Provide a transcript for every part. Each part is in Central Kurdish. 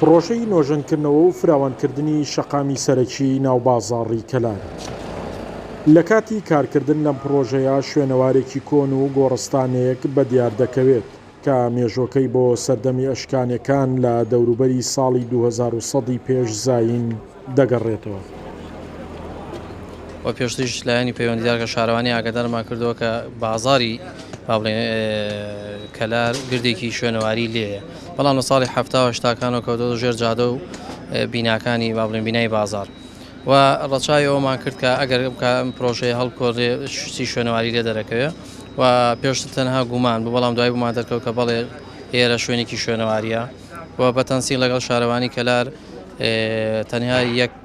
پڕۆژەی نۆژەنکردنەوە و فراوانکردنی شەقامی سەرەکیی ناو بازاڕی کەلار. لە کاتی کارکردن لەم پڕۆژەیە شوێنەوارێکی کۆن و گۆڕستانێک بەدیار دەکەوێت کە مێژۆکەی بۆ سەردەمی ئەشکانێکان لە دەوروبەری ساڵی 2100 ی پێش زایین دەگەڕێتەوە. و پێشتریش لایەنی پەیوەندیدار کە شارەوانی ئاگادارمان کردەوە کە بازاری با بڵێن کەلار گردێکی شوێنەواری لێیە بەڵام لە ساڵی حەفتا و هەشتاکانەوە کەوتۆتە ژێر جادە و بیناکانی با بڵێن بینای بازار و ڕەچاوی ئەومان کرد کە ئەگەر ئەم پرۆژەیە هەڵکۆڵێ شتی شوێنەواری لێ دەرەکەوێ و پێشتر تەنها گومان بوو بەڵام دوای بۆمان دەرکەوت کە بەڵێ ئێرە شوێنێکی شوێنەواریە و بە تەنسیق لەگەڵ شارەوانی کەلار تەنها یەک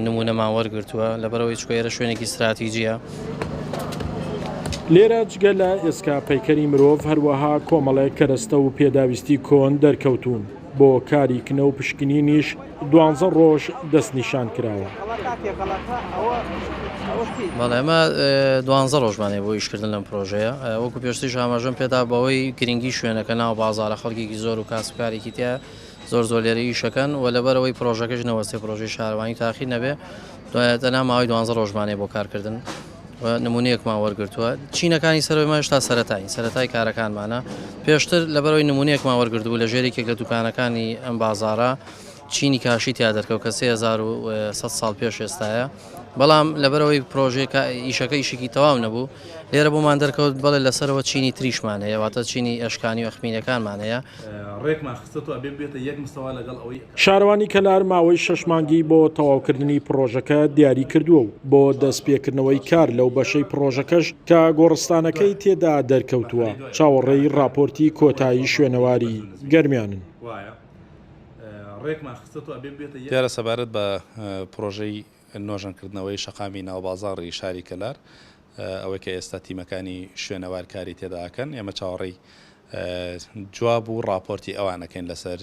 نمونەمان وەرگرتووە لەبەرئەوەی چونکە ئێرە شوێنێکی ستراتیجیە. لێرە جگە لە ئێسکە پەیکەری مرۆڤ هەروەها کۆمەڵێک کەرەستە و پێداویستی کۆن دەرکەوتوون، بۆ کاری کنە و پشکنینیش دوانزە ڕۆژ دەستنیشان کراوە. بەڵێ ئێمە دوانزە ڕۆژمان هەیە بۆ ئیشکردن لەم پرۆژەیە، وەکو پێشتریش ئاماژەم پێدا بەوەی گرنگی شوێنەکە ناو بازاڕە خەڵکێکی زۆر و کاسبکارێکی تیایە زۆر زۆر لێرە ئیشەکەن و لەبەرئەوەی پرۆژەکەش نەوەستێ پرۆژەی شارەوانی تاخیر نەبێ تەنها ماوەی دوانزە ڕۆژمان هەیە بۆ کارکردن و نمونەیەکمان وەرگرتووە چینەکانی سەرەوەی ما هێشتا سەرەتاین سەرەتای کارەکانمانە پێشتر لەبەرەوەی نمونەیەکمان وەرگرتبوو لە ژێر یەکێک لە دوکانەکانی ئەم بازاڕە چینی کاشی تیا دەرکەوت کە 3100 ساڵ پێش ئێستایە بەڵام لەبەرەوەی پرۆژەکە ئیشەکە ئیشێکی تەواو نەبوو لێرە بۆمان دەرکەوت بەڵێ لەسەرەوە چینی تریشمان هەیە واتە چینی ئەشکانی و ئەخمینەکانمان هەیە. ڕێکمان خستۆتەوە ئەبێ ببێتە یەک مستەوا لەگەڵ ئەوەی. شارەوانی کەلار ماوەی شەش مانگی بۆ تەواوکردنی پڕۆژەکە دیاری کردووە و بۆ دەستپێکردنەوەی کار لەو بەشەی پڕۆژەکەش کە گۆڕستانەکەی تێدا دەرکەوتووە چاوەڕێی ڕاپۆرتی کۆتایی شوێنەواری گەرمیانن. دیارە سەبارەت بە پڕۆژەی نۆژەنکردنەوەی شەقامی ناوبازاڕی شاری کەلار، ئەوەی کە ئێستا تیمەکانی شوێنەوار کاری تێدا ئەکەن، ئێمە چاوەڕێی جواب و ڕاپۆرتی ئەوان ئەکەین لەسەر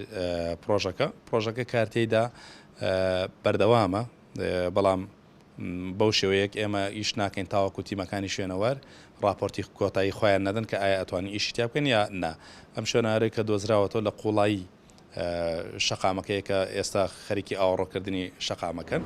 پڕۆژەکە. پڕۆژەکە کار تێیدا بەردەوامە، بەڵام بەو شێوەیەک ئێمە ئیش ناکەین تاوەکو تیمەکانی شوێنەوار ڕاپۆرتی کۆتایی خۆیان نەدەن کە ئایا ئەتوانین ئیشی تیا بکەین یا نا. ئەم شوێنەوارەی کە دۆزراوەتەوە لە قوڵایی شەقامەکەیە کە ئێستا خەریکی ئاوەڕۆکردنی شەقامەکەن.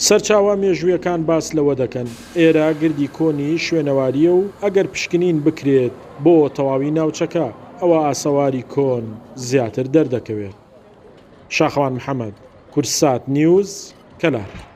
سەرچاوە مێژوویەکان باس لەوە دەکەن، ئێرە گردی کۆنی شوێنەوارییە و ئەگەر پشکنین بکرێت بۆ تەواوی ناوچەکە، ئەوا ئاسەواری کۆن زیاتر دەردەکەوێت. شاخەوان محەمەد، کوردسات نیوز، کەلار.